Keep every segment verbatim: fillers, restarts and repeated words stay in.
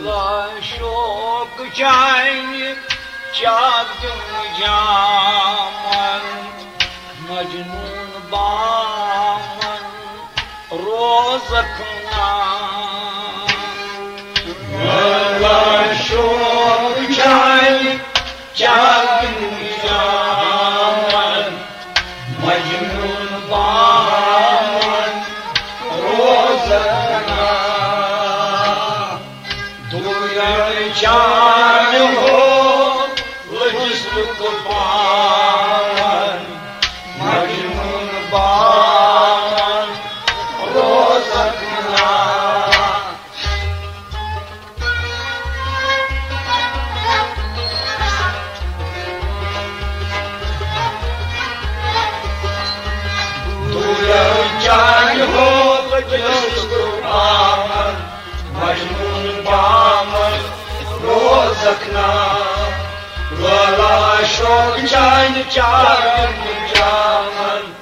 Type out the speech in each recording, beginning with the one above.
شوق چانہِ چاکن جامن، مجنون بامن روزکھ نا۔ والا شوق چانہِ چاکن جامن، مجنون بامن روزکھ نا۔ دویل چانہِ ہو لجسک پامن، مجنون بامن روزکھ نا۔ دویل چانہِ ہو لجسک پامن، مجنون بامن روزکھ نا۔ والا شوق چانہِ چاکن جامن۔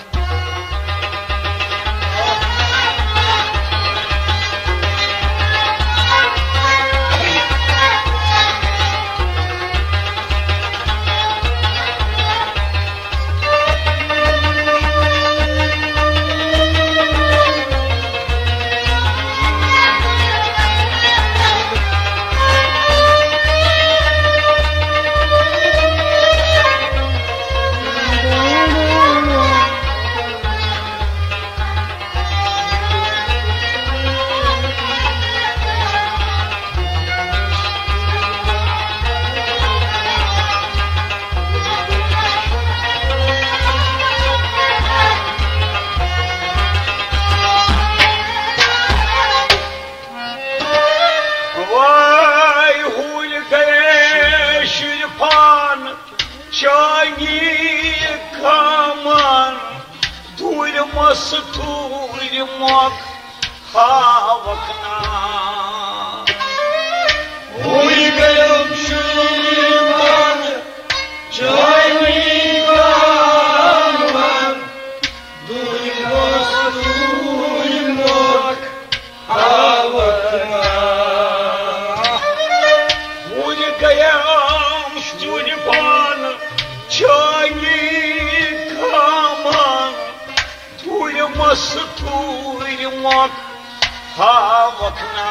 وای ہوٗلۍ گٔیے شُرۍ پان چٲنی کامن، دوٗرِ مستوٗرِ مۄکھ ہاوکھ نا۔ ہوٗلۍ گٔیے شُرۍ پان چٲنی کامن، دوٗرِ مستوٗرِ مۄکھ ہاوکھ نا۔ ہوٗلۍ گٔیے شُرۍ پان چٲنی کامن، دوٗرِ مستوٗرِ مۄکھ ہاوکھ نا۔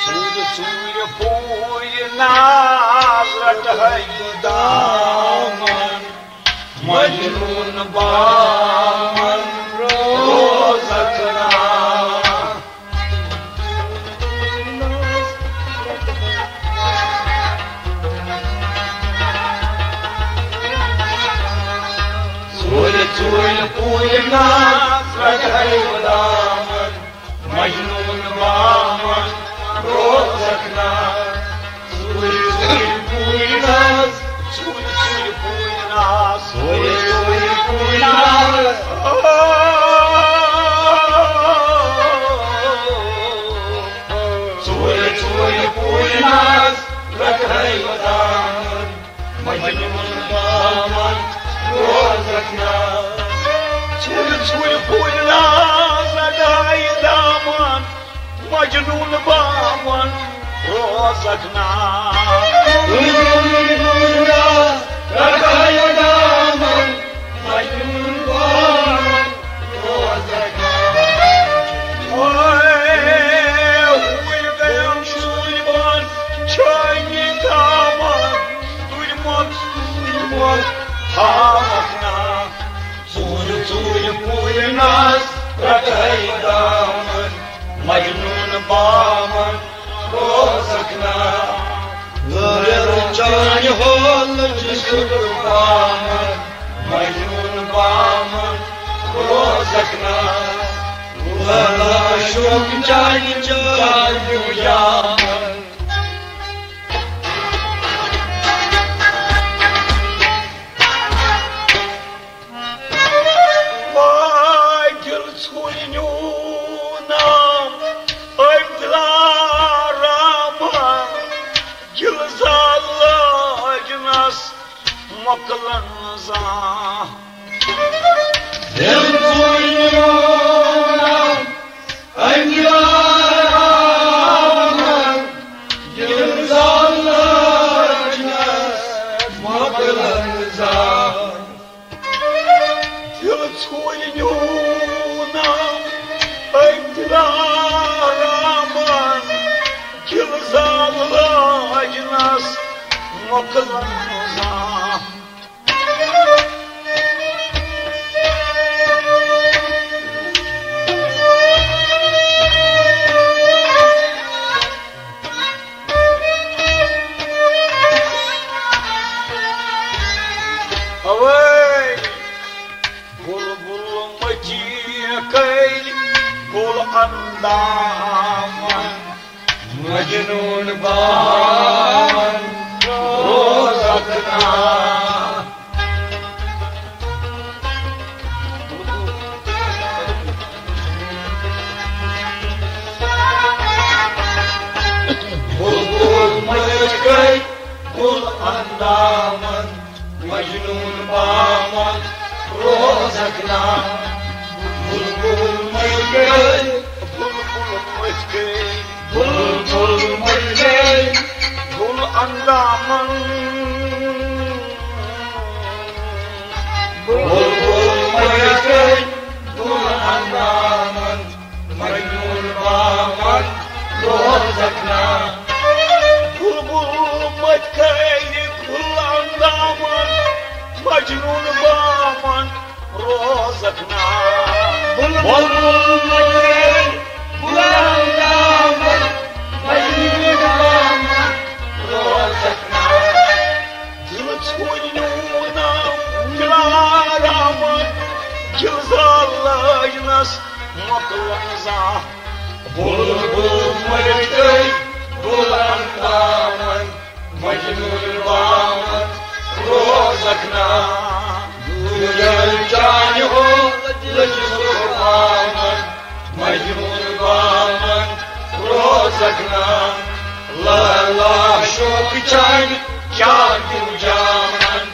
ژوٗرِ ژوٗرِ پوٗرِ ناز رٹہٕ ہے دامن، مجنون بامن روزکھ نا۔ ژوٗرِ ژوٗرِ پوٗرِ ناز رٹہٕ ہے دامن، مجنون بامن روزکھ نا۔ ژوٗرِ ژوٗرِ پوٗرِ ناز، ژوٗرِ ژوٗرِ پوٗرِ ناز، ژوٗرِ ژوٗرِ پوٗرِ ناز۔ ژوٗرِ ژوٗرِ پوٗرِ ناز رٹہٕ ہے دامن، مجنون بامن روزکھ نا۔ ژوٗرِ ژوٗرِ پوٗرِ ناز رٹہٕ ہے دامن، مجنون بامن روزکھ نا۔ ژوٗرِ ژوٗرِ پوٗرِ ناز رٹہٕ ہے دامن، مجنون بامن روزکھ نا۔ اوے، ہوٗلۍ گٔیے شُرۍ پان چٲنی کامن، دوٗرِ مۄکھ، دوٗرِ مۄکھ ہاوکھ نا۔ ژوٗرِ ژوٗرِ پوٗرِ ناز رٹہٕ ہے دامن، مجنون بامن روزکھ نا۔ لٲر چانہِ ہول جسم بامن، مجنون بامن روزکھ نا۔ والا شوق چانہِ چاکن جامن۔ واے دِل ژھوٚرِ نیوٗنم مۄکلن زانٛہہ۔ دِل ژھُنیوٗنم أنٛدرا رحمن، دِل زال لٲجنس مۄکلن زانٛہہ۔ دِل ژھُنیوٗنم أنٛدرا رحمن، دِل زال لٲجنس مۄکلن زانٛہہ۔ اوے بلبل مچی کئی گل اندامن، مجنون بامن روزک نا۔ بلبل مچ گئی گل اندامن، مجنون بامن روزک نا۔ بلبل مچ گئی، بلبل مچ گئی، بلبل مچ گئی گل اندامن۔ بلبل مچ گئی گل اندامن، مجنون بامن روزک نا۔ بلبل مچ گئی گل اندامن، مجنون بامن روزک نا۔ بلبل مچ گئی گل اندامن، مجنون بامن روزک نا۔ دِل ژھُنیوٗنم أنٛدرا رحمن، دِل زال لٲجنس مۄکلن زانٛہہ۔ بلبل مچ گئی گل اندامن، مجنون بامن روزک نا۔ دوٗرل چانہِ ہو لٔج سُربامن، مجنون بامن روزک نا۔ لیلا شوق چانہِ کیا دِل جامن۔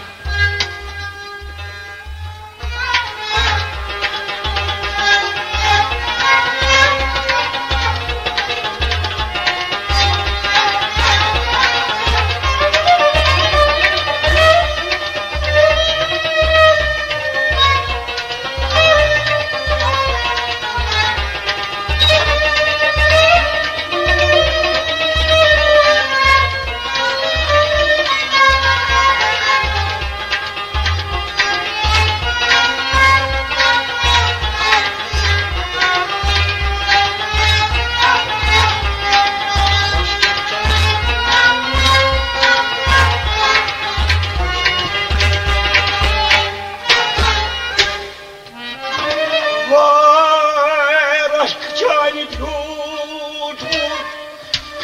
وٲے رشک چانہِ بیوٗٹھ وُٹھ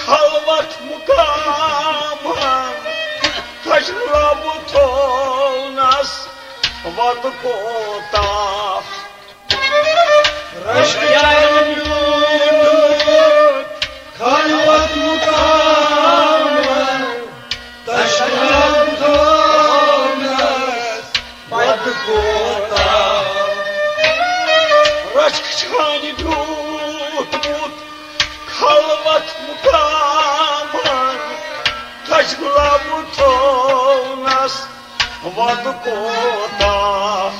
خلوت مقامن، تجربہٕ تھونس وتہٕ کوتاہ۔ رشک چانہِ بیوٗٹھ خلوت مقامن، تجربہٕ تھونس وتہٕ کوتاہ۔ رشک چانہِ بیوٗٹھ وُٹھ خلوت مقامن، تجربہٕ تھونس وتہٕ کوتاہ۔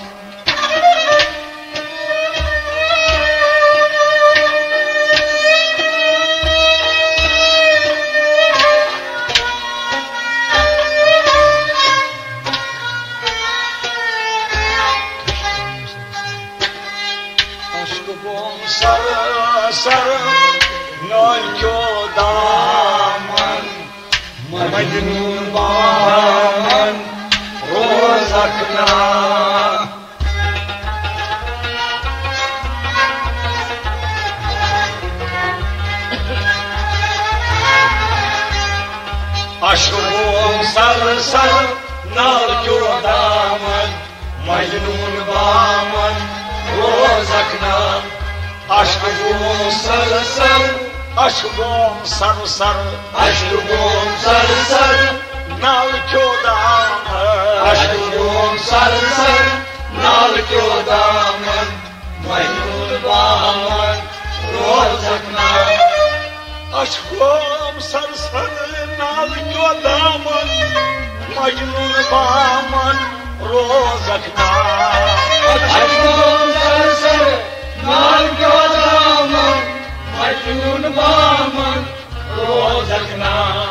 اشک بوم سر سر نالکیو دامن، مجنون بامن روزک نا۔ اشک بوم سر سر نالکیو دامن، مجنون بامن روزک نا۔ اشک بوم سر سر، اشک بوم سر سر، اشک بوم سر سر نال کیو دامن۔ اَسہِ چھُ روم سر سر نال کیو دامن، مجنون بامن روزکھ نا۔ اَسہِ چھُ روم سر سر نال کیو دامن، مجنون بامن روزکھ نا۔ اَسہِ چھُ روم سر سر نال کیو دامن، مجنون بامن روزکھ نا۔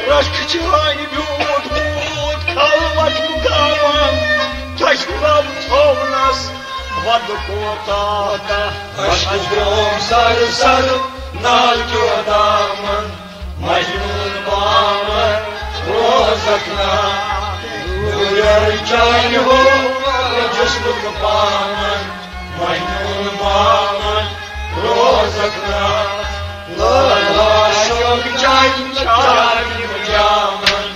رشک چٲنۍ بیوٗٹھ ووٗٹھ خلوت مُقامن، چشمہٕ لب تھوونس ودٕ کوتاہ۔ اَسہِ چھُ روم سر سر نال کیو دامن، مجنون بامن روزکھ نا۔ دوٗرٮ۪ر چانہِ ہو جسمُک پامن، مجنون بامن روزکھ نا۔ لٲلا شوق چانہِ چاکرِ جامن۔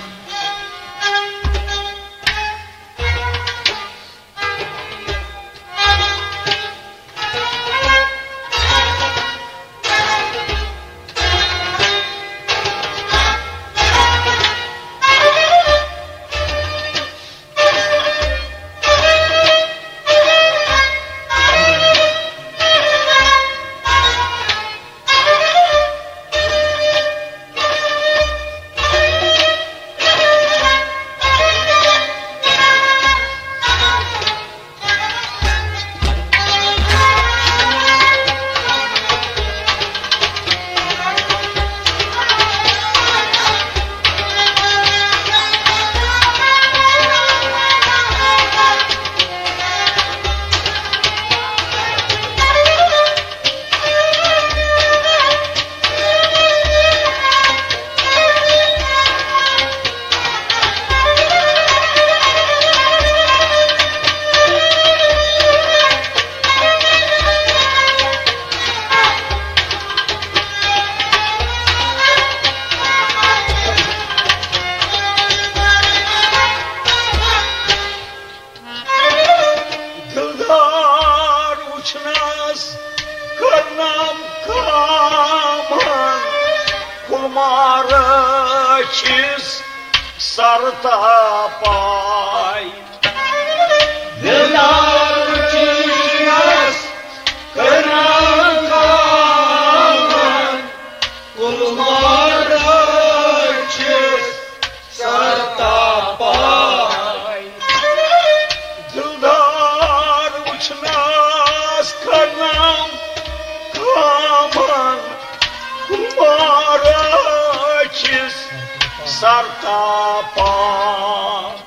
دلدار وچھنس کرنم کامن، کلمار چھس سر تاپاے۔ دلدار وچھنس کرنم کامن، کلمار چھس سر تاپاے۔ دلدار وچھنس کرنم کامن، کلمار چھس سر تاپاے۔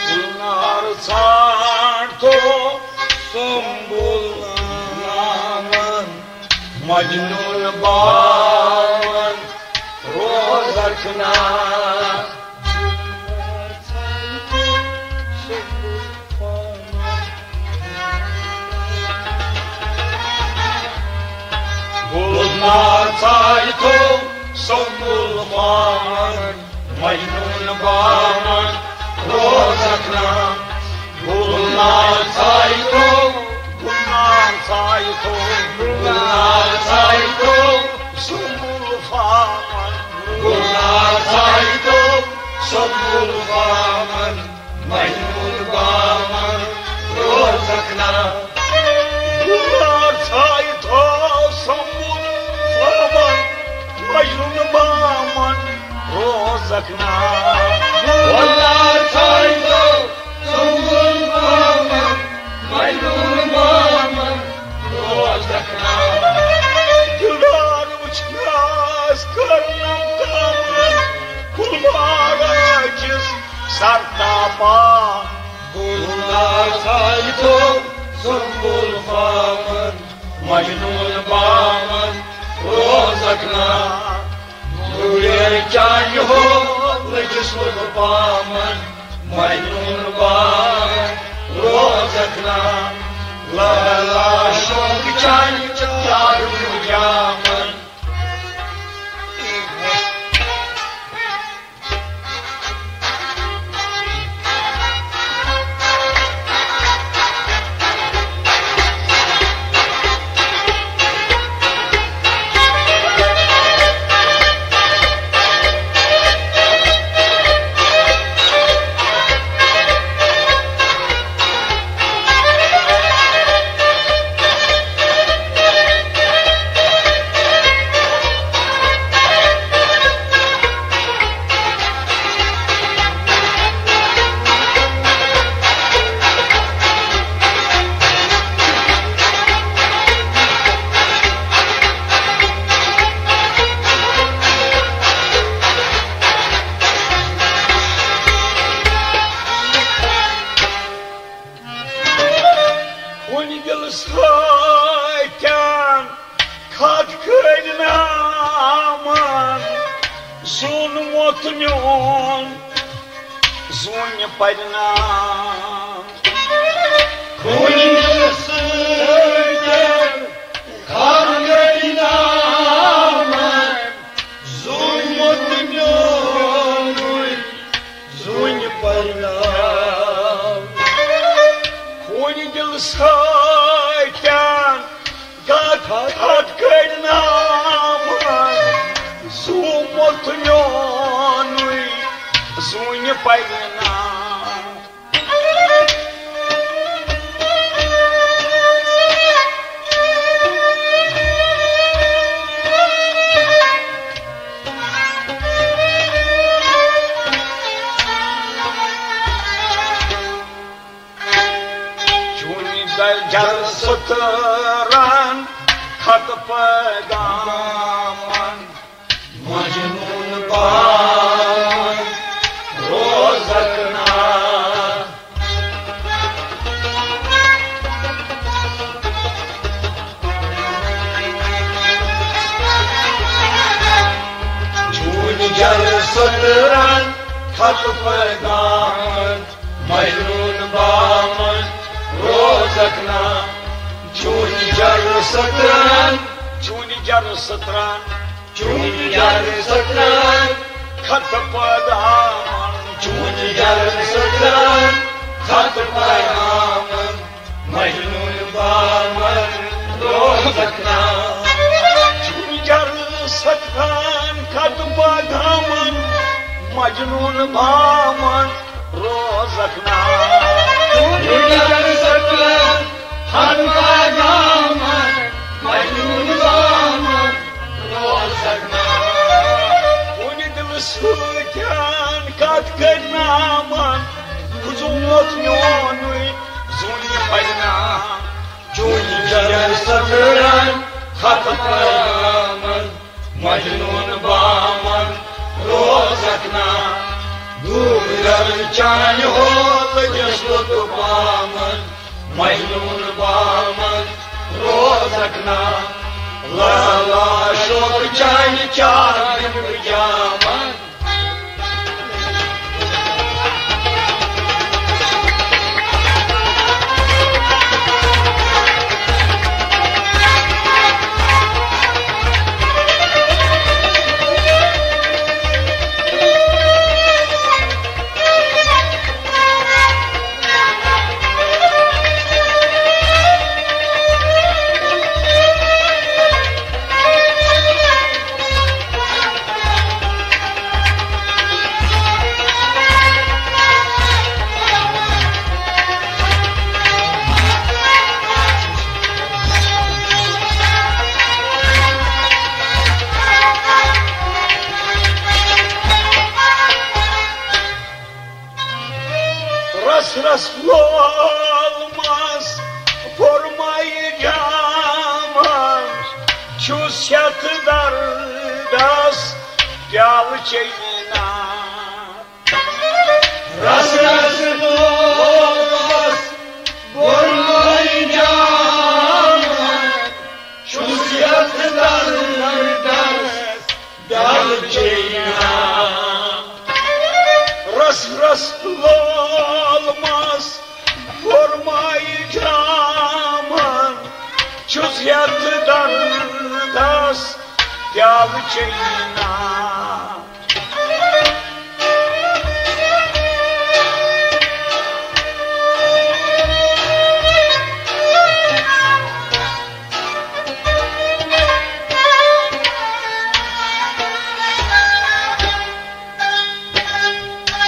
گلنار ژھانڈ تو سنبل نامن، مجنون بامن روزکھ نا۔ گلنار ژھانڈ تو سنبل بامن، مجنون بامن روزکھ نا۔ گلنار ژھانڈ تو، گلنار ژھانڈ تو، گلنار ژھانڈ تو سنبل بامن، گلنار ژھانڈ تو سنبل بامن، مجنون بامن روزکھ نا۔ گلنار ژھانڈ تو سنبل بامن، مجنون بامن روزکھ نا۔ گلنار ژھانڈ تو سنبل بامن، مجنون بامن روزکھ نا۔ دلدار وچھنس کرنم کامن، کلمار چھس سر تاپاے۔ گلنار ژھانڈ تو سنبل بامن، مجنون بامن روزکھ نا۔ دوٗرٮ۪ر چانہِ ہو لٔجِس لُکہٕ پامن، مجنون بامن روزکھ نا۔ لیلا شوق چانہِ چاکرِ جامن۔ تہٕ میون زوٗنہِ پرِ نام۔ خوٗنہِ دِلہٕ سۭتۍ کھاد گٔے نامن، زوٗنمُت میونُے زوٗنہِ پرِ نام۔ خوٗنہِ دِلہٕ سۭتۍ گتھ ہتھ کٔرۍ نامن، زوٗمُت میونُے زوٗنہِ پرِ نام۔ چونہِ جل سترن خط پیغامن، مجنون بامن روزکھ نا۔ چونہِ جل سترن خط پیغامن، مجنون بامن روزکھ نا۔ چونہِ جل سترن، چونہِ جل سترن، چونہِ جل سترن خط پیغامن، چونہِ جل سترن خط پیغامن، مجنون بامن روزکھ نا۔ چونہِ جل سترن خط پیغامن، مجنون بامن روزکھ نا۔ چونہِ جل سترن خط پیغامن، مجنون بامن روزکھ نا۔ خوٗنہِ دِلہٕ سۭتۍ کتھ کرناوان، کھُژومُت میونُے زوٗنہِ پرِ نام۔ چونہِ جل سترن خط پیغامن، مجنون بامن روزکھ نا۔ دوٗرل چانہِ ہولہٕ دِس لطف بامن، مجنون بامن روزکھ نا۔ لالا شوق چانہِ چار جامن۔ رس رس لول مس، پھوٚرماے جامس، چھُس ہٮ۪تھ دردس پیالہٕ چیٚیہِ نا۔ رس رس لول مس، پھوٚرماے جامس، چھُس ہٮ۪تھ دردس پیالہٕ چیٚیہِ نا۔ رس رس لول مس، پھوٚرماے جامن، چھُس ہٮ۪تھ دردس پیالہٕ چیٚیہِ نا۔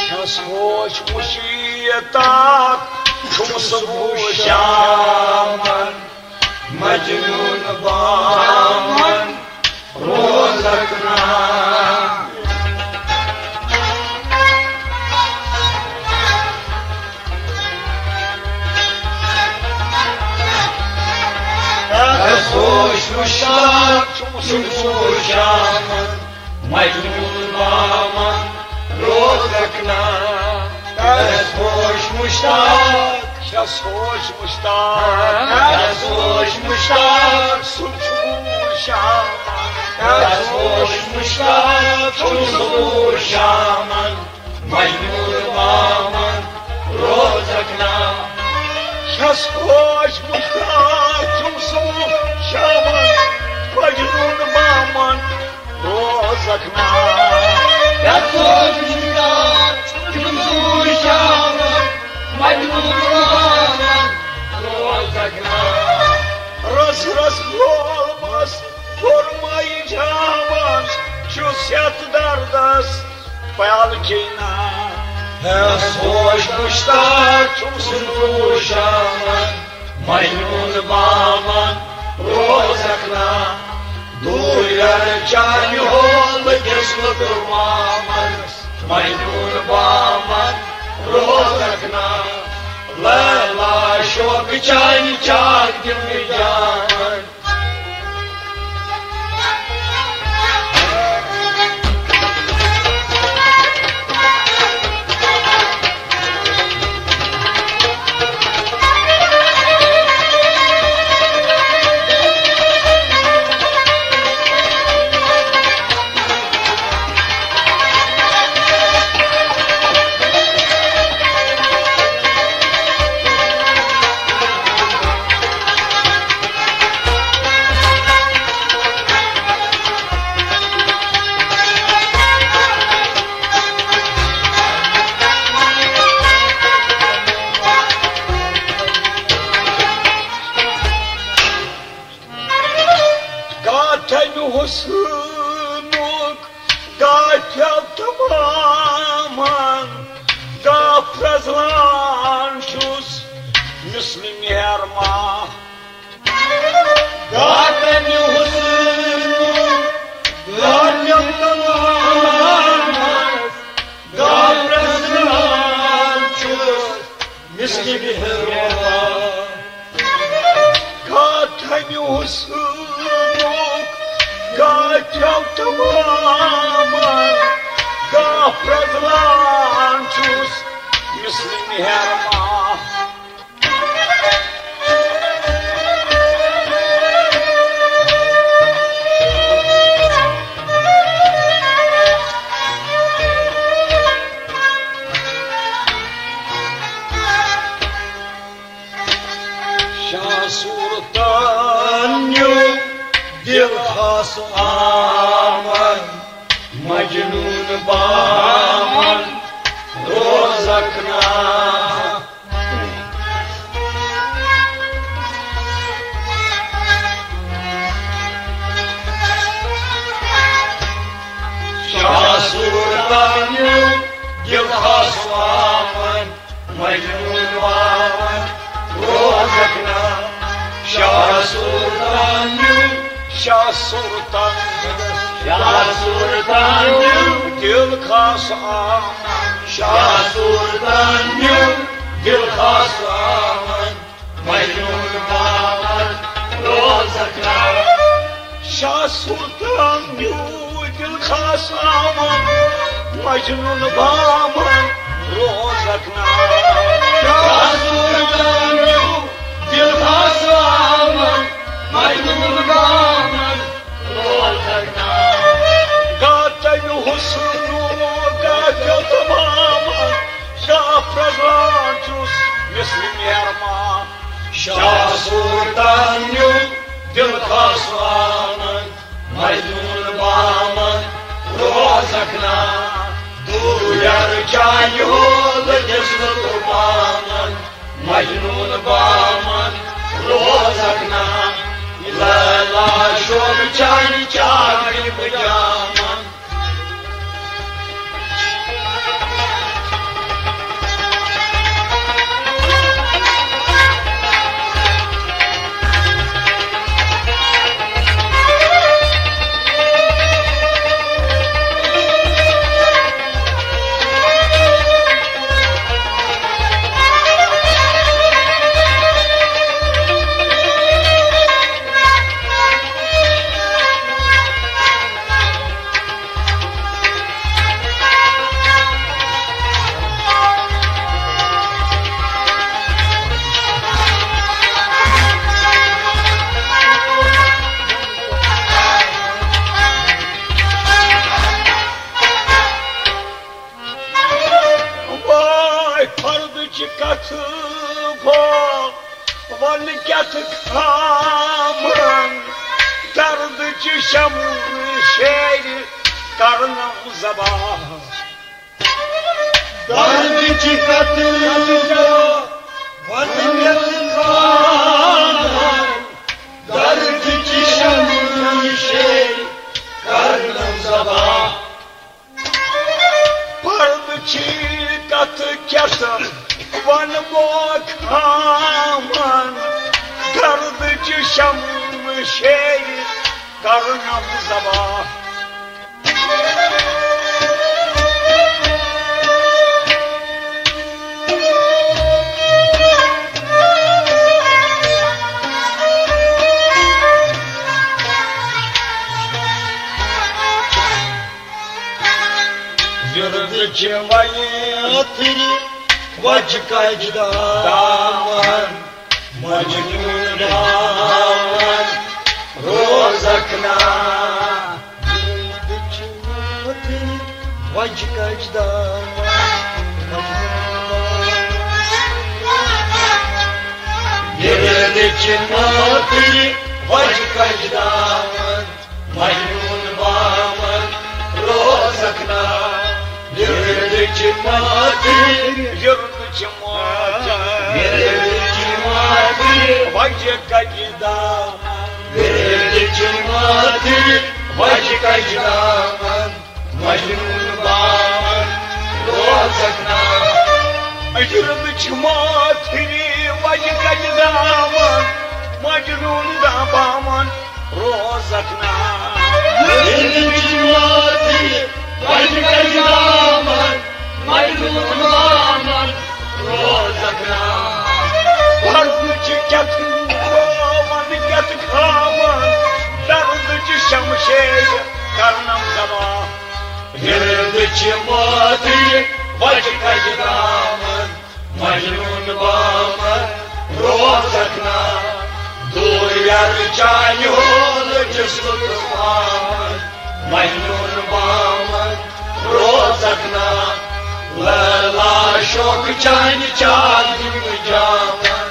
چھَس ہوش مُشیٖتات چھُم صبح شامن، مجنون بامن روزکھ نا۔ چھَس ہوش مُشتاق چھُم صبح شامن، مجنون بامن روزکھ نا۔ چھَس ہوش مُشتاق، چھَس ہوش مُشتاق، چھَس ہوش مُشتاق، صبح شام۔ چھَس ہوش مُشتاق، چھُم صبح شامن مجنون بامن روزک نا۔ چھس خۄش مُشتاق چھُم صبح شامن مجنون بامن روزک نا۔ چھس خۄش مُشتاق چھُم صبح شامن مجنون بامن روزک نا۔ رس رس لول مس خرمائی جامن چھُس یتھ دردس پیالہٕ چینا۔ ہے سوچ مشتاق چھُم سُہ شامن مجنون بامن روزک نا۔ دوٗرٮ۪ر چانہِ ہولہٕ کِس لُکہٕ مامن مجنون بامن روزک نا۔ لیلا شوق چانہِ چاک دِمہٕ جان۔ گاتھن حسنُک گاتھیو تمامن، گاہ پرزلان چھُس مثل مہر ماہ۔ گاتھن حسنُک گاتھیو تمامن، گاہ پرزلان چھُس مثل مہر ماہ۔ گاتھن حسنُک گاتھیو تمامن، گاہ پرزلان چھُس مثل مہر ماہ۔ شاہ صورتن نیو دل خاص آمن، مجنون بامن روزک نا۔ شاہ صورتن نیو دل خاص آمن، مجنون بامن روزک نا۔ شاہ صورتن نیو، شاہ صورتن، شاہ صورتن نیو دل خاص آمن۔ شاہ صورتن نیو دل خاص آمن، مجنون بامن روزک نا۔ شاہ صورتن نیو دل خاص آمن، مجنون بامن روزک نا۔ شاہ صورتن نیو دل خاص آمن، مجنون بامن روزک نا۔ گاتن حسنو گاتیو تمامن، شاہ پرزلان چھُس مثل مہر ماہ۔ شاہ صورتن نیو دل خاص آمن، مجنون بامن روزک نا۔ دوٗرٮ۪ر چانہِ ہولہٕ دِژ نہٕ قربانن، مجنون بامن روزک نا۔ لیلا شوق چانہِ چاکرِ بہٕ جامن۔ شمشیر کرنم زبان۔ دردٕچ کتھ ونہٕ مےٚ خامن، دردٕچ شمشیر کرنم زبان۔ پردٕچ کتھ کیٛاہ سا ونہٕ بہٕ خامن، دردٕچ شمشیر کرنم زبان۔ وِردٕ چھِ وَیہِ ٲخری وَجہِ کَجہِ دامن، مجنون دامن روزکھ نا۔ وِردٕ چھِ ٲخری وَجہِ کَجہِ دامن، مجنون دامن۔ وِردٕ چھِ ٲخری وَجہِ کَجہِ دامن، مجنون بامن روزکھ نا۔ وِردٕ چھِ ماتٕرۍ، وِردٕ چھِ ماتٕرۍ، وِردٕ چھِ ماتٕرۍ وَجہِ کَجہِ دامن۔ وِردٕ چھِ ماتٕرۍ وَجہِ کَجہِ دامن، مجنون بامن روزکھ نا۔ وِردٕ چھِ ماتٕرۍ وَجہِ کَجہِ دامن، مجنون دا بامن روزکھ نا۔ وِردٕ چھِ ماتٕرۍ وَجہِ کَجہِ دامن، مجنون بامن روزکھ نا۔ وَردٕ چھِ کیٛاہ تھاوان، کیٛاہ تھاوان، دردٕچ شمشیر کرنم زبان۔ وِردٕ چھِ ماتٕرۍ وَجہِ کَجہِ دامن، مجنون بامن روزکھ نا۔ دوٗر یَرٕ چانہِ ہولہٕ چھُس بہٕ پامن، مجنون بامن روزکھ نا۔ لیلا شوق چانہِ چاکھ دِمہٕ جامن۔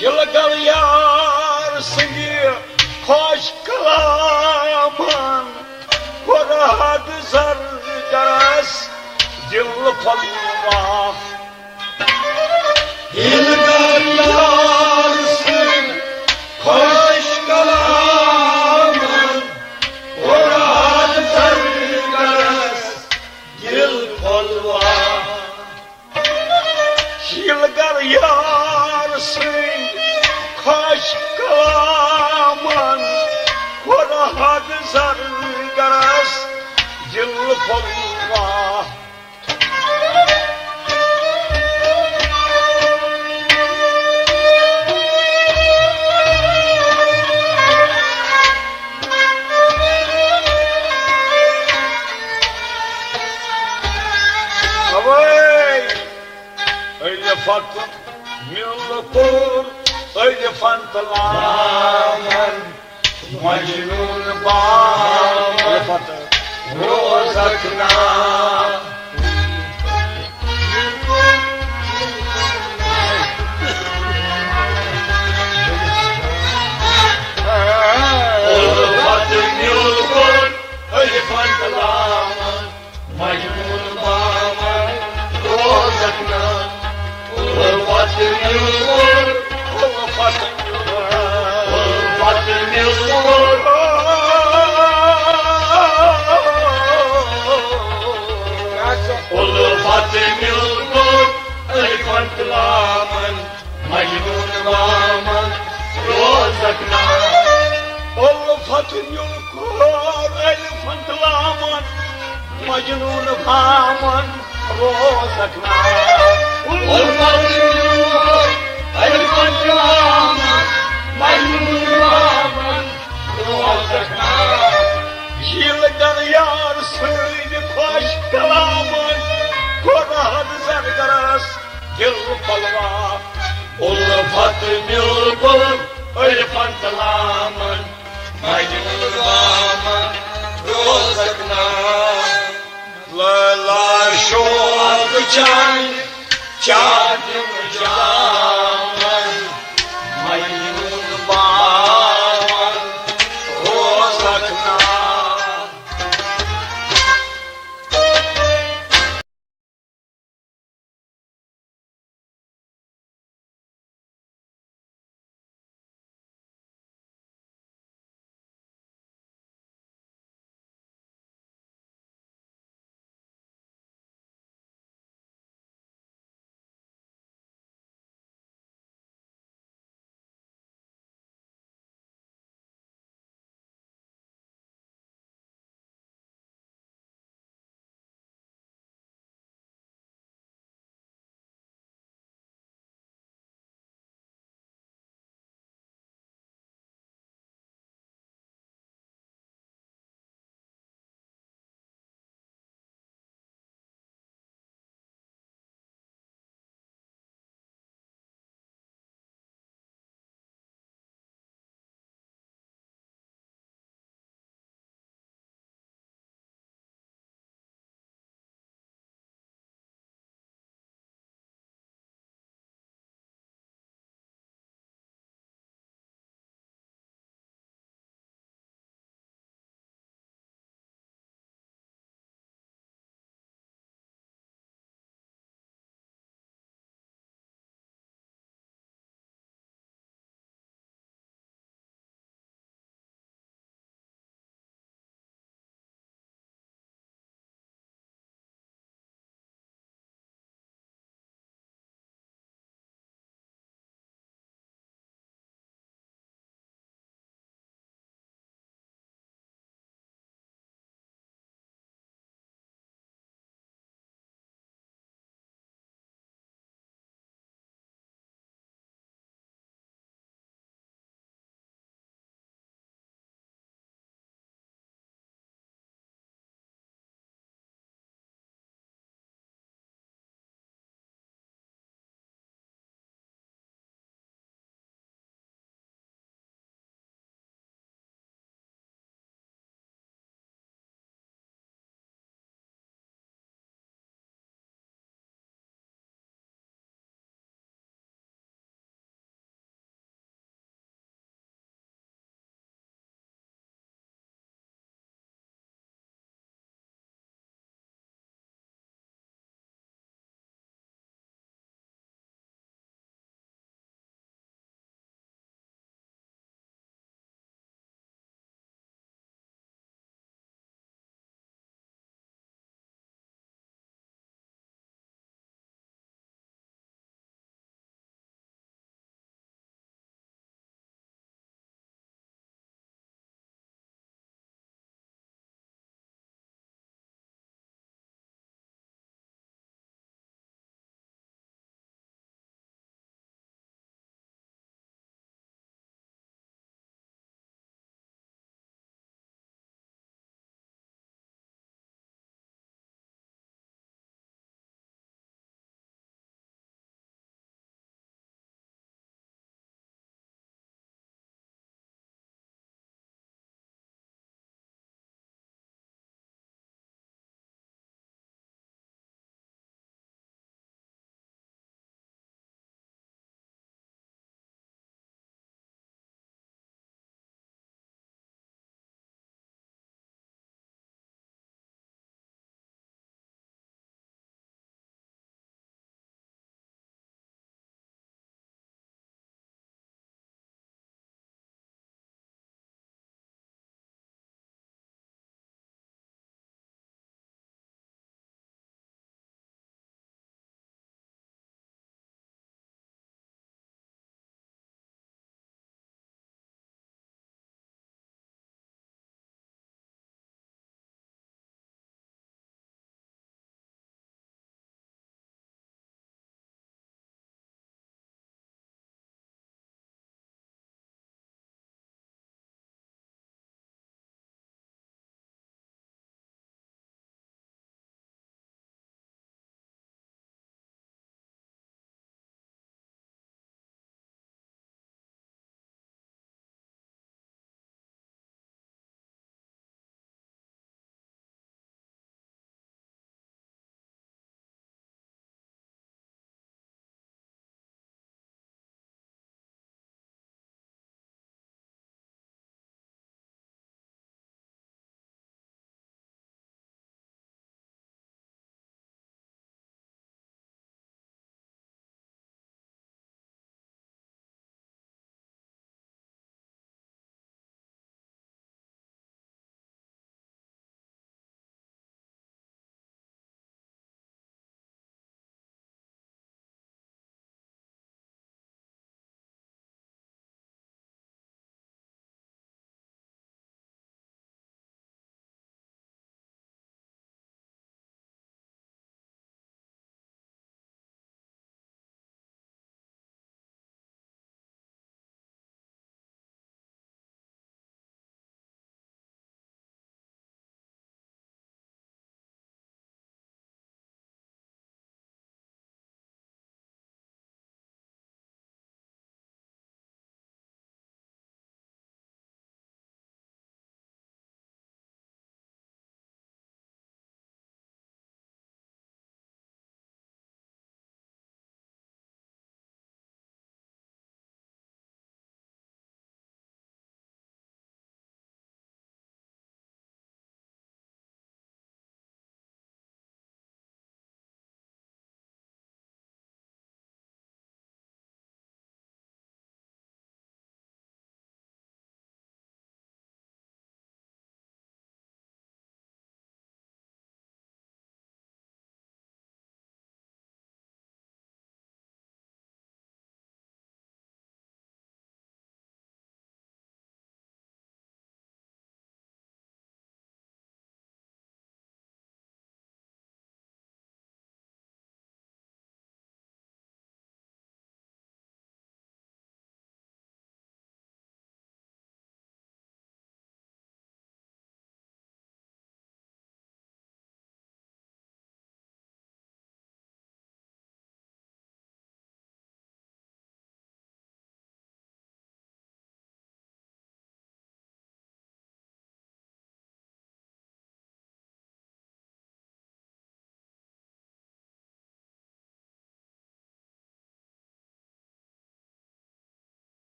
ییٚلہِ گل یار سٕنٛدِ خۄش کلامن کوٚر حد زرگرس دِل پھۄلوا۔ ییٚلہِ گل یار سٕنٛدِ خۄش کلامن کوٚر حد زرگرس دِل پھۄلوا۔ ییٚلہِ گل یار سٕنٛدِ خۄش کلامن کوٚر حد زرگرس دِل پھۄلوا۔ اوے الفت مِل کوٚر الفن تہٕ لامن، مجنون بامن روزکھ نا۔ الفت مِل کوٚر الفن تہٕ لامن، مجنون بامن روزکھ نا۔ الفت مِل کوٚر، الفت مِل کوٚر، الفت مِل کوٚر۔ نیُل کور الفن تلامن، مجنون بامن روزک نام۔ الفت نیُل الفن تلامن، مجنون بامن روزک نام۔ ییٚلہِ دن یار سۭتۍ خۄش کلامن، کوٚر حد زرگرس دل پلوا۔ الفت نیُل کور الفن تلامن، مجنون بامن روزک نام۔ لا لا شوق چانہِ چانہِ